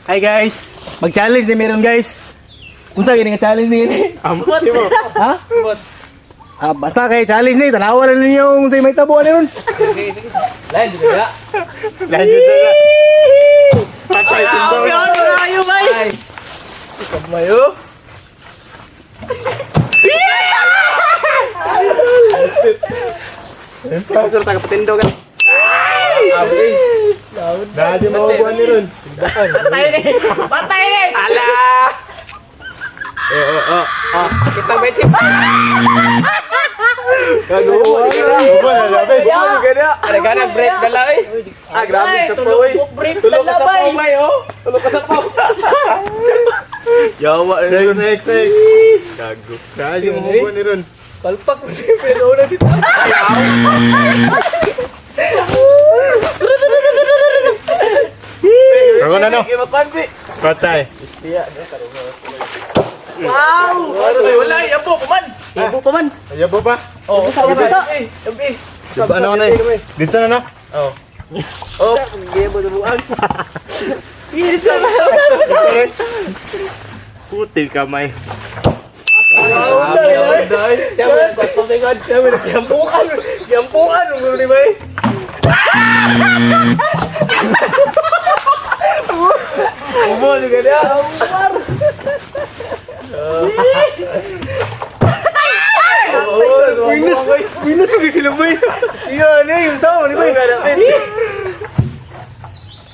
Hi guys. Mag-challenge ni meron, guys. Unsa gini nga challenge ni ini? Ambot mo. Ha? Ah, basta kay challenge ni, tanawa na ninyo kung sa'yo may tabuan ni ron. Lain juga ya. Lanjut na. Patay tindog. Ayo, bay. Mayo. Pasur ta kapatindog. Abi. Dadi mo buwan ni ron. Patay ni. Patay ni. Ala. Eh oh oh oh. Kita becip. Buwan na labi. Ada gana break dala eh. Ah, grabe sa po eh. Brief Tulog ka dala sa bay. po bay oh. Tulog ka sa po. Yawa Next, next, next. Gago. Dadi mo buwan ni ron. Palpak mo siya pero na dito. Ako na no. Mapanbi. Patay. Wow. Wala, yabo pa man. Ibo pa man. Ayabo pa. Oh, Isa, isa. Yabi. Diba ano na eh? Dito na no. Oh. Oh, Puti kamay. Yampukan, yampukan ang gulo ni bay. Ubo juga dia. Winas, winas lagi sila bay. Iya, ni yung sama ni bay.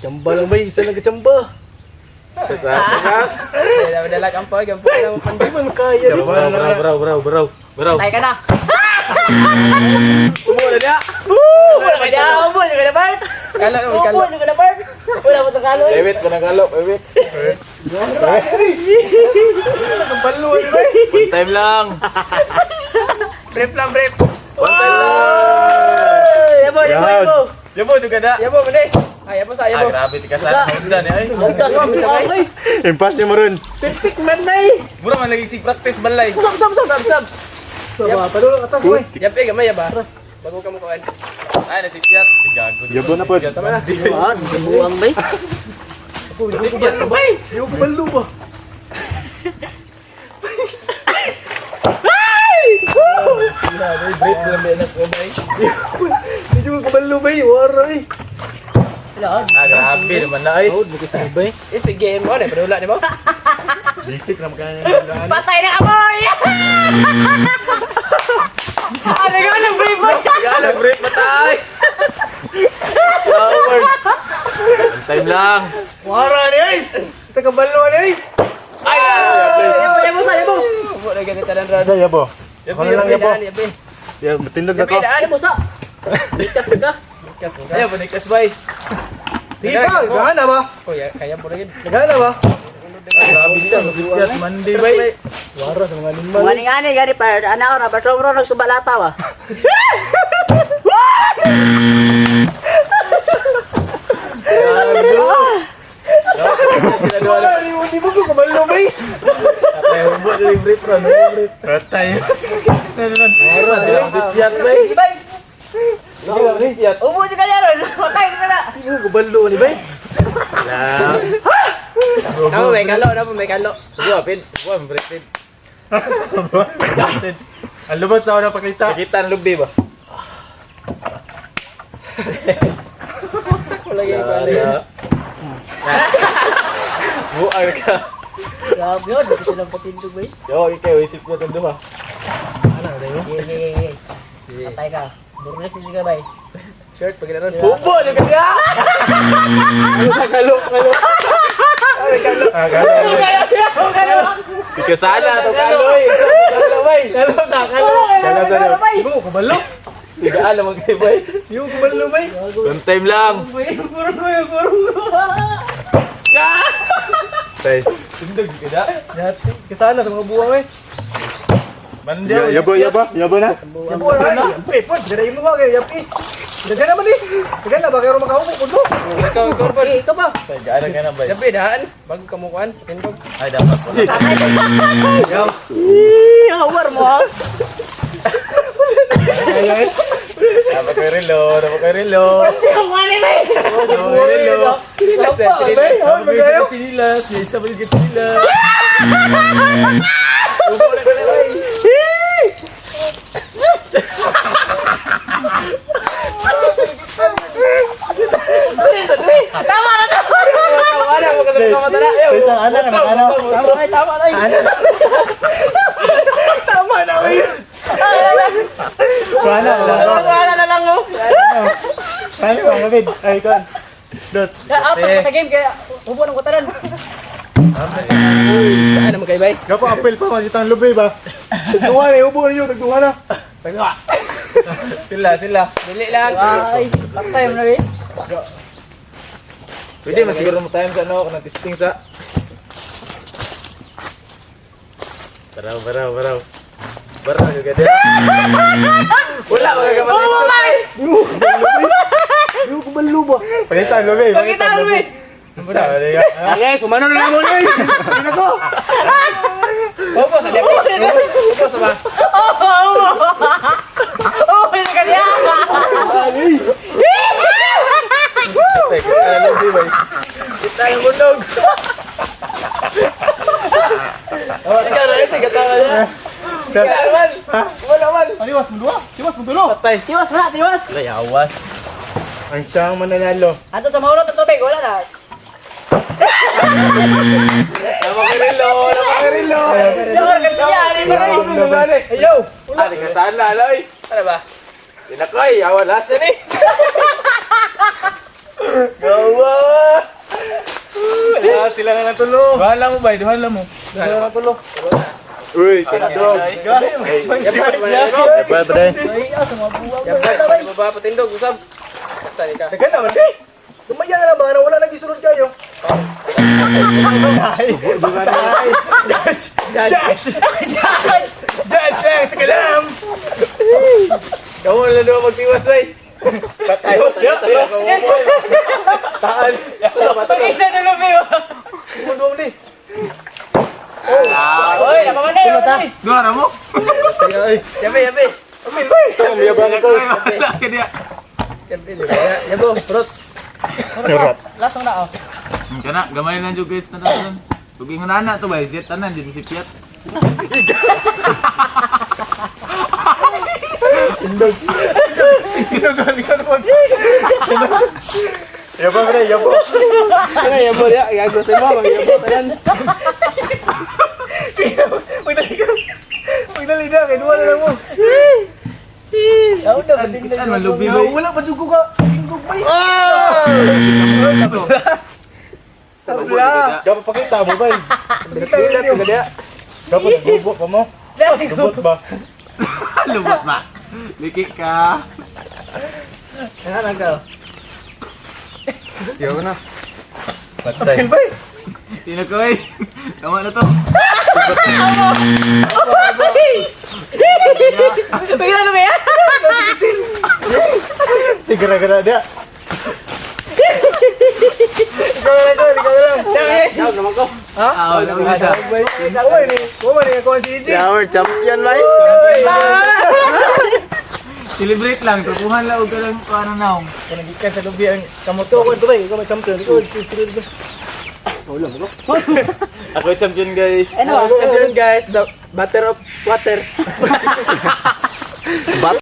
Chamba lang bay, isa lang ka chamba. Dala kampo, kampo lang Hindi man kaya di. Bro, bro, bro, bro, bro, bro. Patay ka na. Ubo na dia. Wala ka na. Ubo ka na Bart. Kalo, kalo. Ubo ka na Bart. Wala mo tangalo. Ewit ko na galo, ewit. Palo ni bay. One time lang. Brief lang, brief. One time lang. Yabo, yabo, yabo. Yabo juga dah. Yabo, mali. Ay, yabo sa Ah, yabo. grabe tika sana. Undan eh. Ay, Impas mo ron. perfect man na eh. Mura man lagi si practice balay. Sab, sab, sab, sab. Sama, padulo atas bay. Yap, eh, gamay, yaba. Bago ka mukuan. Ay, nasikyat. Gago. Yabo na po. Ah, buwang bay. Nasikyat bay. Yung kabalo ba? Break lang bay anak ko bay. Hindi ko kabalo bay, wara eh. Ah, grabe naman na ay. Out mo kasi bay. Eh, sige mo, na, padula, di ba? Basic na makaya yung Patay na ka, boy! Ano ka ng brief, boy? Gala break patay. Forward. One time lang. Wara ni ay. Takabalo ni ay. Ay! Yabo, yabo, sa yabo. Ubo na ganito ng rod. Sa yabo. Yabo, Ako na lang yabo. Daan, yabi. Ya, matindog Yabi, ako. daan. Yabo, sa. Likas ka. Ayaw, banikas bay. Di ba? Gana ba? Kuya, kaya po rin. Gana ba? Grabe siya, nasikyat. Monday bay. Wara sa mga animal. Ngani ngani gani pa ana ora batong ro nagsubalata ba. Gago. Sila dua. Wala, di mo di mo ko kabalo bay. Ay, humbo sa yung brief ron. Brief. Patay. Wala, sila nasikyat bay. Bay! Sila nasikyat. Ubo siya kanya ron. Patay ka na. Di mo kabalo ni bay. Wala. Namo, may kalo, namo, may kalo. Buwa, pin. Buwa, break pin. Ang lubot sa ako napakita. Nakita ang lubi ba? Wala kayo pala. Buang ka. Grabe yun, di ko silang patindog ba. Yo, ikaw, isip ko itong duha. Ye ye ye ye. Patay ka. Burnes ka bay. Short, pag ginanon. Bubo, juga dia! Kalo, kalo. Ah, kalo. Ikaw sana, to kaloy. Kalo, bay. Kalo na, kalo. Kalo, kalo. Di mo kabalo. Tiga alam ang kayo, bay. Di mo kabalo bay. One time lang. Tay. Tindog ka na. Yati, kasana sa mga buwang eh. Mandiyaw. Yabo, yabo. Yabo na. Yabo na. Yapi, po, dira mo ba kay yapi. Dagan naman eh. Dagan na ba kayo makaupo kuno? Ikaw, ikaw, ikaw. Ikaw ba? Gaano ka na, bay? Yabi, daan. Bago ka mukuan, tindog. Ay, dapat pala. Ih, awar mo ha. Ay, ay. Dapat kay relo, dapat kay relo. Ang wala na eh. Dapat kay relo. Chinilas, eh, chinilas. Ay, magayo. Chinilas, may isa pa yung chinilas. Tama na to. Tama na, magkasama ka mata na. Isang anak, anak, anak. Tama na, tama na. Tama na kayo. Wala, wala. Wala na lang oh. Ano ba, Mabid? Ay, kon. Dot. Out pa sa game kaya ubo ng kutaran. Ano mo kay bay? Gapo, apel pa, makita ang lubi ba? Tagduha na, ubo na yun, tagduha na. Sila, sila. Dili lang. Ay, patay mo na rin. Pwede, masiguro mo time sa ano, kung testing sa. Baraw, baraw, baraw. Baraw, juga dia. Wala, magagawa. Ubo man. Yung kubalo ba? Pakita ang lubi. Pakita ang lubi. Sabi ka. Okay, sumano na lang mo na eh. Ano ko? Opo sa lepo. Opo sa ba? Ubo, ubo. Ubo na kanya. Teka, ano, lubi ba? Kita yung bundog. Oh, ikaw na ito, katawa niya. Wala man. Wala man. Aliwas mo duha. Tiwas mo dulo. Patay. Tiwas wala, tiwas. Layawas. Ang siyang mananalo. Ato sa mahulot ang tubig, wala na. Tama kay relo, tama kay relo. Ayaw. Ah, di ka sana, loy. Ano ba? Sinakoy, awa lasa ni. Gawa. Ah, sila na natulo. Duhan lang mo bay, duhan lang mo. Duha na tulo. Uy, tindog. Yaba, pre. Ay, asa mabuwa. Yabay, baba patindog usab. Saan ka? Teka naman eh. Dumaya na lang ba? Wala nang isunod kayo. Judge. Judge! Judge lang, sige lang. Kamu na naman magtiwas bay. Patay. Taan. Pag-isa na lubi mo. Mundo mo ni. Oy, napamanay, napamanay. Duha mo. Ay, Yabe, yabe. ito, mayabang ko. Wala ka diya. Yabe, yabo, prot. Sarap. Last na oh. Kana, gamay lang jud guys na taon. Tuging na to bay, diet tanan jud si Piat. Tindog. Yaba, pre, yabo. Ano yabo dia? Gago sa mo, yabo tanan. Magdali ka. Magdali na, kay duha na lang mo. Yaw na, bating Ano lubi bay. Wala pa jud ko ka. Tingog bay. Tabla. Dapat pakita mo ba? Pakita yun. Dapat nagubo pa mo. Lubot ba? Lubot ba? Liki ka. Ano ka? Yaw na. Patay. Bay. Tinakoy. Tama na to. Bigla lubi ah. Sigara gara dia. Ikaw na lang, ikaw na lang. Down naman ko. Ah, wala ko siya. Uy, ni, uy, ni, ako ang si Our champion, bay. Celebrate lang, trupuhan lang og lang kung ano naong. Kung nagikan sa lubi ang kamot ko, ito ba, ikaw may champion. Ikaw, ikaw, Ako yung champion guys. Ano? Champion guys, the butter of water.